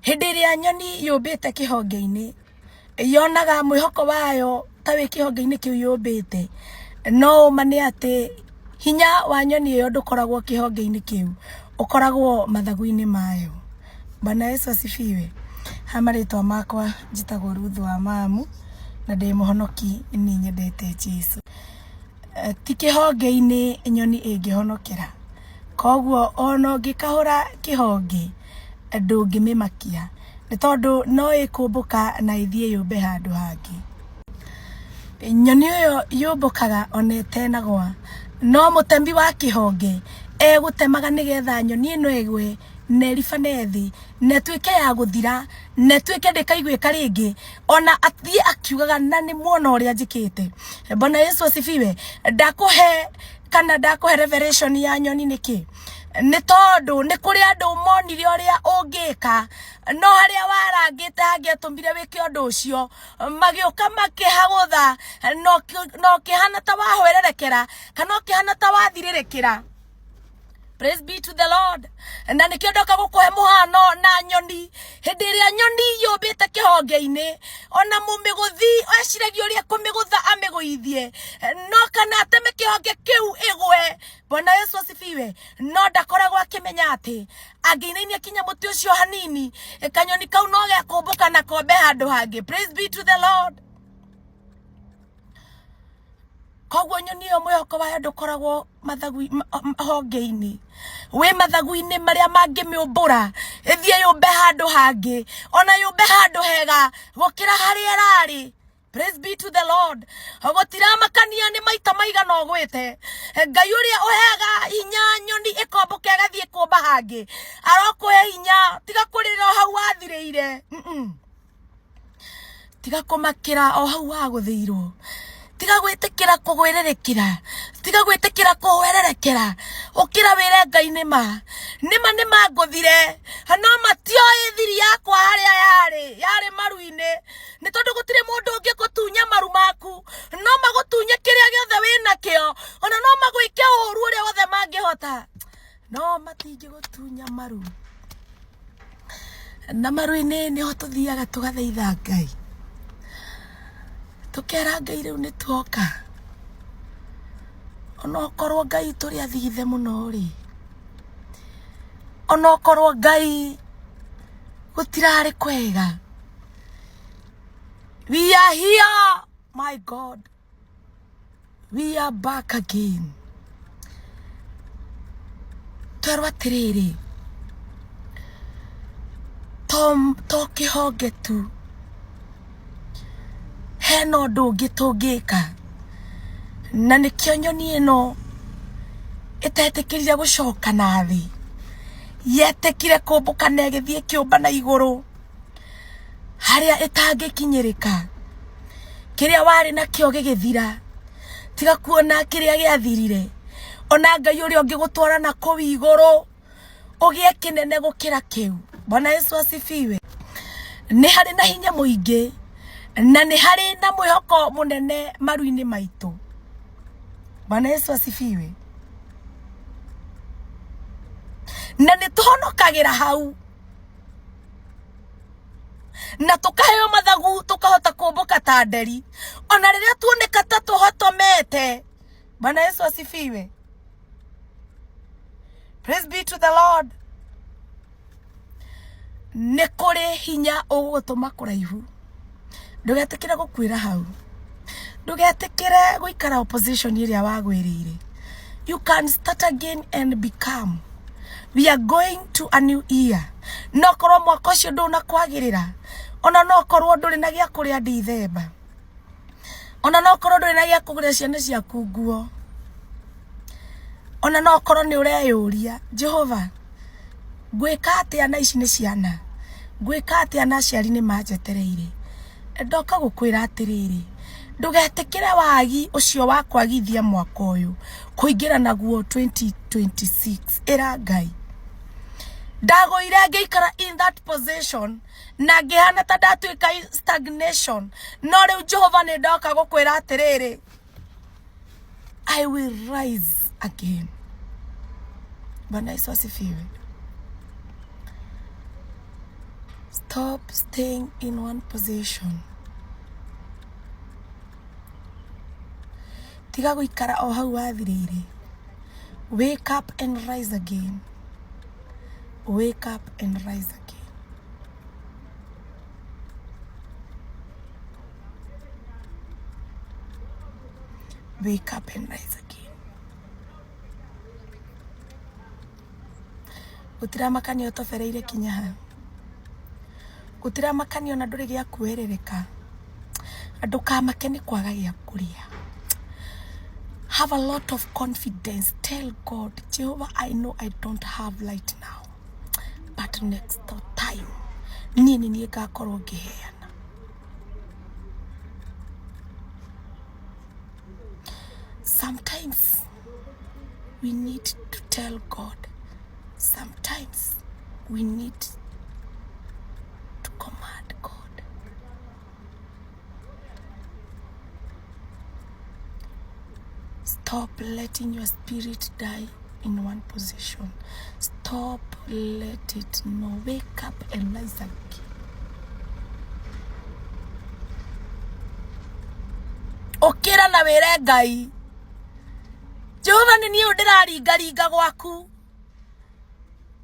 Hĩndĩ ĩrĩa nyoni yũmbĩte kĩhonge-inĩ, yonaga mwĩhoko wayo ta wĩ kĩhonge-inĩ kĩu yũmbĩte, no ũma nĩ atĩ hinya wa nyoni ĩyo ndũkoragwo kĩhonge-inĩ kĩu, ũkoragwo mathagu-inĩ mayo. Bwana Yesu asifiwe. Ha marĩtwa makwa njĩtagwo Ruth wa Mamu na ndĩ mũhonoki nĩ nyendete Jesu. Ti kĩhonge-inĩ nyoni ĩngĩhonokera, koguo ona ũngĩkahũra kĩhonge ndũngĩmĩmakia nĩ tondũ no ĩkũmbũka na ĩthiĩ yũmbe handũ hangĩ. Nyoni ĩyo yũmbũkaga ona ĩtenagwa, no mũtemi wa kĩhonge egũtemaga nĩgetha nyoni ĩno ĩgwe na ĩribane thĩ na ĩtuĩke ya gũthira na ĩtuĩke ndĩkaiguĩka rĩngĩ ona athiĩ akiugaga na nĩ muona ũrĩa njĩkĩte. Bwana Yesu asifiwe. Ndakũhe kana ndakũhe revelation ya nyoni nĩkĩ? Nĩ tondũ nĩ kũrĩ andũ monire ũrĩa ũngĩka no harĩa warangĩte hangĩatũmire wĩke ũndũ ũcio magĩũka makĩhagũtha na ũkĩhana ta wahwererekera kana ũkĩhana ta wathirĩrĩkĩra. Praise be to the Lord. Na nĩkĩo ndoka gũkũhe mũhano na nyoni. Hĩndĩ ĩrĩa nyoni yũmbĩte kĩhonge-inĩ, ona mũmĩgũthi eciragia ũrĩa kũmĩgũtha amĩgũithie, no kana ateme kĩhonge kĩu ĩgwe. Bwana Yesu asifiwe. No ndakoragwo akĩmenya atĩ angĩinainia kinya mũtĩ ũcio hanini, kanyoni kau no gekũmbũka na kombe handũ hangĩ. Praise be to the Lord. Koguo nyoni ĩyo mwĩhoko wayo ndũkoragwo mathagu honge-inĩ, wĩ mathagu-inĩ marĩa mangĩmĩũmbũra ĩthiĩ yũmbe handũ hangĩ, ona yũmbe handũ hega gũkĩra harĩa ĩrarĩ. Praise be to the Lord. Gũtiramakania nĩ maita maigana ũgwĩte. Ngai ũrĩa ũheaga hinya nyoni ĩkombũka ĩgathiĩ kũmba hangĩ, arokũhe hinya, tiga kũrĩra o hau wathirĩire. Tiga kũmakĩra o hau wagũthĩirwo, tiga gwĩtĩkĩra kũgwĩrĩrĩkĩra, tiga gwĩtĩkĩra kũhwererekera, ũkĩra wĩre Ngai nĩma, nĩma nĩmangũthire, no matioĩ thiri yakwa harĩa yarĩ, yarĩ maru-inĩ, nĩ tondũ gũtirĩ mũndũ ũngĩgũtunya maru maku, no magũtunye kĩrĩa gĩothe wĩnakĩo, ona no magwĩke ũru ũrĩa wothe mangĩhota, no matingĩgũtunya maru. Na maru-inĩ nĩho tũthiaga tũgathaitha Ngai, tũkera Ngai rĩu nĩ tuoka, onokorwo Ngai tũrĩ athithe mũno rĩ, onokorwo Ngai gũtirarĩ kwega, we are here my God. We are back again. Twerwo atĩrĩrĩ, to kĩhonge tu, hena ũndũ ũngĩ tũngĩka, na nĩkĩo nyoni ĩno ĩtetĩkĩrire gũcoka na thĩ, yetĩkire kũmbũka na ĩgĩthiĩ ĩkĩũmba na igũrũ. Harĩa ĩtangĩkinyĩrĩka, kĩrĩa warĩ nakĩo gĩgĩthira, tiga kuona kĩrĩa gĩathirire, ona Ngai ũrĩa ũngĩgũtwara na kũu igũrũ ũgĩe kĩnene gũkĩra kĩu. Bwana Yesu asifiwe. Nĩ harĩ na hinya mũingĩ na nĩ harĩ na mwĩhoko mũnene maru-inĩ maitũ. Bwana Yesu asifiwe. Na nĩ tũhonokagĩra hau na tukaheo mathagu tukahota kumbuka ta nderi ona rĩrĩa tuoneka ta tũhotomete. Bwana Yesu asifiwe. Praise be to the Lord. Nĩ kũrĩ hinya ũgũgũtũma kũraihu. Ndũgetĩkĩre gũkuĩra hau, ndũgetĩkĩre gũikara opposition ĩrĩa wagwĩrĩire. You can start again and become. We are going to a new year. No korwo mwaka ũcio ndũnakwagĩrĩra, ona no korwo ndũrĩ na gĩa kũrĩa Ndithemba, ona no korwo ndũrĩ na gĩa kũgũrĩra ciana ciaku nguo, ona no korwo nĩ ũreyũria, Jehova, ngwĩka atĩa na ici nĩ ciana, ngwĩka atĩa na aciari nĩ manjetereire. Ndoka gũkwĩra atĩrĩrĩ, ndũgetĩkĩre wagi ũcio wa kwagithia mwaka ũyũ kũingĩra naguo 2026. Ĩra Ngai, ndagũire ngĩikara in that position na ngĩhana ta ndatuĩka stagnation, no rĩu Jehova nĩ ndoka gũkwĩra atĩrĩrĩ, I will rise again. Bwana Yesu asifiwe. Stop staying in one position. Tiga gũikara o hau wathirĩire. Wake up and rise again. Wake up and rise again. Wake up and rise again. Gũtiramakania ũtobereire kinya ha. Gũtiramakania ona ndũrĩ gĩa kuoerereka. Ndũkamake nĩ kwaga gĩa kũrĩa. Have a lot of confidence. Tell God, Jehovah, I know I don't have light now, but next time, niĩ nĩ niĩ ngakorwo ngĩheana. Sometimes we need to tell God. Sometimes we need to command God. Stop letting your spirit die in one position. Stop let it know. Wake up and rise again. Ũkĩra na wĩre Ngai, Jehova nĩ niĩ ũyũ ndĩraringaringa gwaku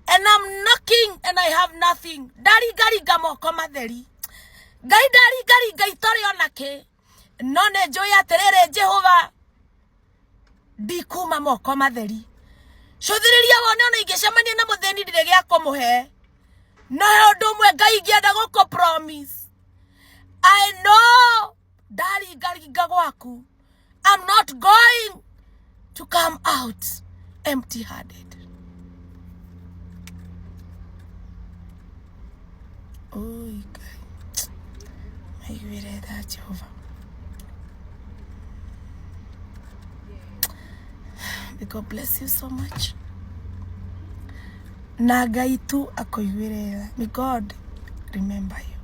and I'm knocking and I have nothing. Ndaringaringa moko matheri. Ngai ndaringaringa itarĩ ona kĩ. No nĩ njũĩ atĩrĩrĩ Jehova ndikuma moko matheri. Cũthĩrĩria wone ona ingĩcemania na mũthĩni ndirĩ gĩa kũmũhe. No he ũndũ ũmwe Ngai ingĩenda gũkũ promise. I know ndaringaringa gwaku I'm not going to come out empty handed. Oi Ngai, maiguĩre tha Jehova. May God bless you so much. Na Ngai tu akũiguĩre tha. May God remember you.